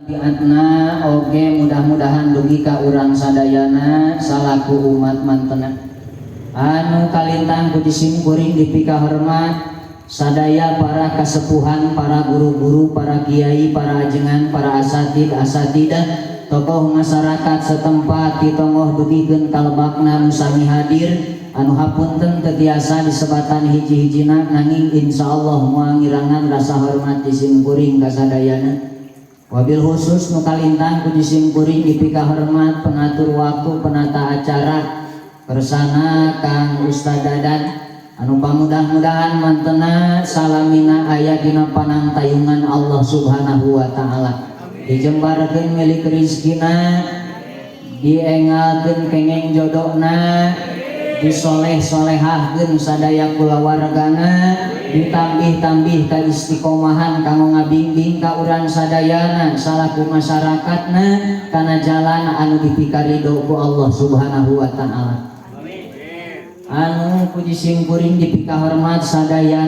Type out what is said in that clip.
Tabiatna oge mudah-mudahan dugi ka urang sadayana salaku umat mantena. Anu kalintang ku simkuring dipikahormat sadaya para kasepuhan, para guru-guru, para kiai, para ajengan, para asatid, asatidah, tokoh masyarakat setempat ti tonggoh dugikeun ka lebakna nu sami hadir, anu hapunten teu tiasa disebatan hiji-hijina, nanging insyaallah moal ngirangan rasa hormat di simkuring ka sadayana. Wabil khusus nu kalintang ku simkuring dipikahormat pengatur waktu, penata acara kersana Kang Ustad Dadan, anu pamudah-mudahan mantena salamina aya dina panangtayungan Allah Subhanahu wa taala, dijembarkeun milik rizkina, diengalkeun kengeng jodona, disoleh solehahkeun sadaya kulawargana, ditambih-tambih ka istiqomahan kanggo ngabingbing ka urang sadayana salaku masyarakatna kana jalan anu dipikarido ku Allah Subhanahu wa taala. Anu ku simkuring dipikahormat sadayana.